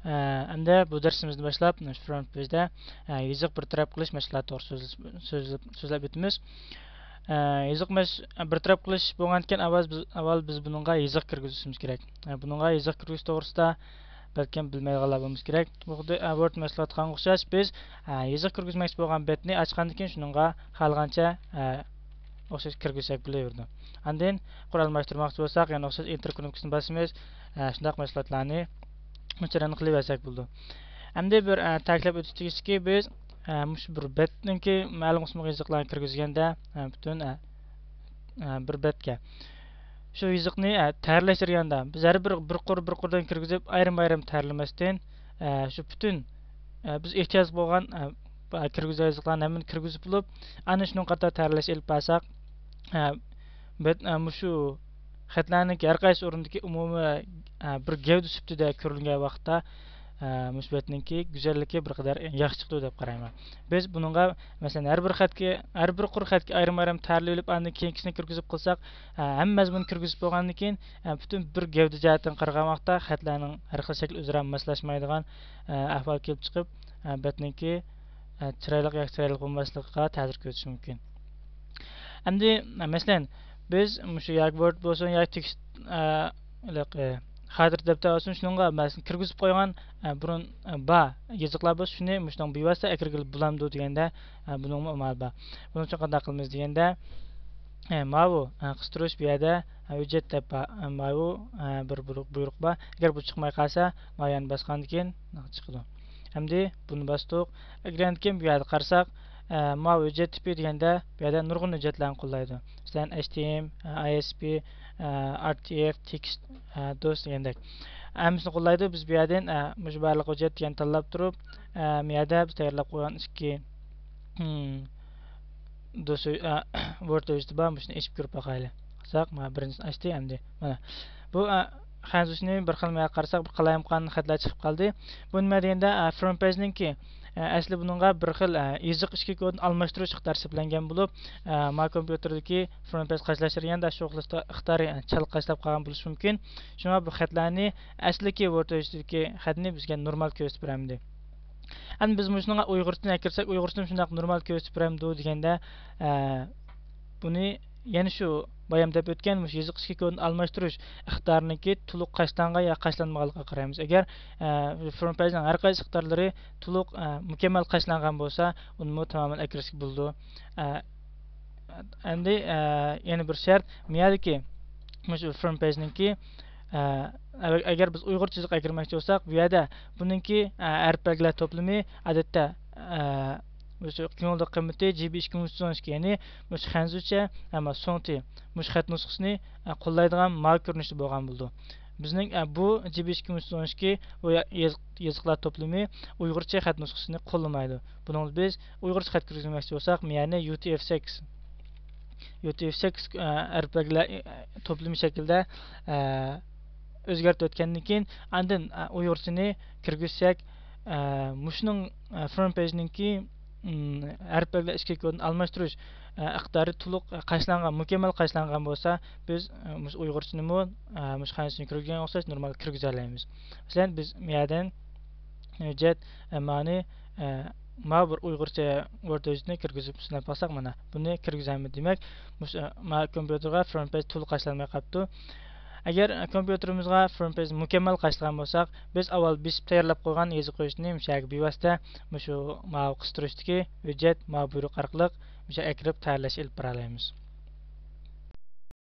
Endi bu darsimizni boshlab front page'da yoziq bir taraf qilish masalasi to'g'risida so'zlab o'tamiz. Yoziq bir taraf qilish bo'lgan ekan, avval biz buningga yoziq kirgizishimiz kerak. Buningga yoziq kirgizish to'g'risida balkim bilmaydiganlar bo'limiz kerak. Bu xuddi Word maslahatga o'xshash biz yoziq kirgizmoqchi bo'lgan betni ochgandan keyin shuningga xohlagancha o'xshash kirgizsak bo'laverdi. Andan qur almashtirmoqchi bo'lsak, yana o'xshash enter knopkasini bosamiz. Shundaq mahsulotlarni mucharan qilib olsak bo'ldi. Endi bir ta'kidlab o'tish tegishki, biz mush bir betninki ma'lum qismiga yoziqlarni kirgizganda butun bir betga shu yoziqni tayyorlash jarayonida biz har bir qur bir qurdan kirgizib ayrim-ayrim tayyorlamasdan shu butun biz ehtiyoj bo'lgan kirgizgan yoziqlarni hammani kirgizib bo'lib, ana shunga qator tayyorlash ilib borsak, bet shu xatlarning har qaysi o'rindagi umumiy bir gavda sifatida ko'rilgan vaqtda musbatninki go'zalligi bir qadar yaxshi chiqdi deb qarayman. Biz buningga masalan har bir xatga, har bir qur xatga ayrim-ayrim tayyorlab olib, andan keyingisini kirgizib qilsak, hamma mazmun kirgizib bo'lgandan keyin butun bir gavda jihatdan qaragan vaqtda xatlarning har xil shakl o'zaro moslashmaydigan ahvol kelib chiqib, betninki chiroyli yoki chiroyli bo'lmasligiga ta'sir ko'rsatishi mumkin. Endi masalan biz shu yoki Word bo'lsin yoki tekst xatir daftar olsun, shuningga masalan kirgizib qo'ygan burun ba yoziqlar bo'lsa, shuni shundan bevosita akirgil bo'lamdi deganda buning amali bor. Buning uchun qanday qilamiz deganda, mavu qistirish bu yerda hujjat deb mavu bir buyruq bor. Agar bu chiqmay qolsa, mayani bosgandan keyin chiqadi. Endi buni bosdik. Agardan keyin bu yerda qarasak, mavu hujjat tipi deganda bu yerda nurg'un hujjatlarni qo'llaydi. Masalan HTML, ISP, RTF, text, DOS degandek. Hammasini qo'llaydi. Biz bu yerdan shu barliq hujjat degan tanlab turib, bu yerda biz tayyorlab qo'ygan ikki DOS Word hujjati bor, shuni ochib ko'rib boqaylik. Qilsak, mana birinchisini ochdi endi. Mana bu xanzusini bir xil qarasak, bir qalayimqon xatlar chiqib qoldi. Bu nima deganda, front page'ninki asli buningga bir xil yoziq ichki kodni almashtirish iqtidori seplangan bo'lib, ma kompyuterdagi front page qashlashtirganda shu xil iqtidori chal qashlab qolgan bo'lishi mumkin. Shunga bu xatlarni asliki Word hujjatidagi xatni bizga normal ko'rsatib beradi. Endi biz shunga uyg'urchani kirsak, uyg'urchani shundoq normal ko'rsatib beradi deganda, buni yana shu boyam deb o'tgan mush yoziq ichki kodni almashtirish iqtidoriniki to'liq qashlangan yo qashlanmaganligiga qaraymiz. Agar front page'ning har qaysi iqtidorlari to'liq mukammal qashlangan bo'lsa, uni tamoman akirishga bo'ldi. Endi yana bir shart, miyadiki mush front page'ninki agar biz uyg'ur chiziq akirmoqchi bo'lsak, bu yerda buningki harf belgilar to'plami odatda o'sha ko'ngilda qiymati GB 2312, ya'ni mush xanzucha ammo so'ngti mush xat nusxasini qo'llaydigan mal ko'rinishda bo'lgan bo'ldi. Bizning bu GB 2312 bu yoziqlar to'plami uyg'urcha xat nusxasini qo'llamaydi. Buning biz uyg'urcha xat kirgizmoqchi bo'lsak, ya'ni UTF-8 harf belgilar to'plami shaklida o'zgartib o'tgandan keyin andan uyg'urchani kirgizsak, mushning front page'ninki harf belgilar ichki kodni almashtirish iqtidori to'liq qashlangan, mukammal qashlangan bo'lsa, biz uyg'urchani mush xanzusini kirgizgan o'xshash normal kirgiza olamiz. Masalan, biz bu yerdan hujjat ma'ni ma bir uyg'urcha Word hujjatini kirgizib sinab olsak, mana buni kirgizamiz. Demak, ma kompyuterga front page to'liq qashlanmay qolibdi. Agar kompyuterimizga front page mukammal qashlagan bo'lsak, biz avval besib tayyorlab qo'ygan yoziq qo'yishni mushaga bevosita mushu ma qistirishdagi hujjat ma buyruq orqali musha akirib tayyorlash ilib bora olamiz.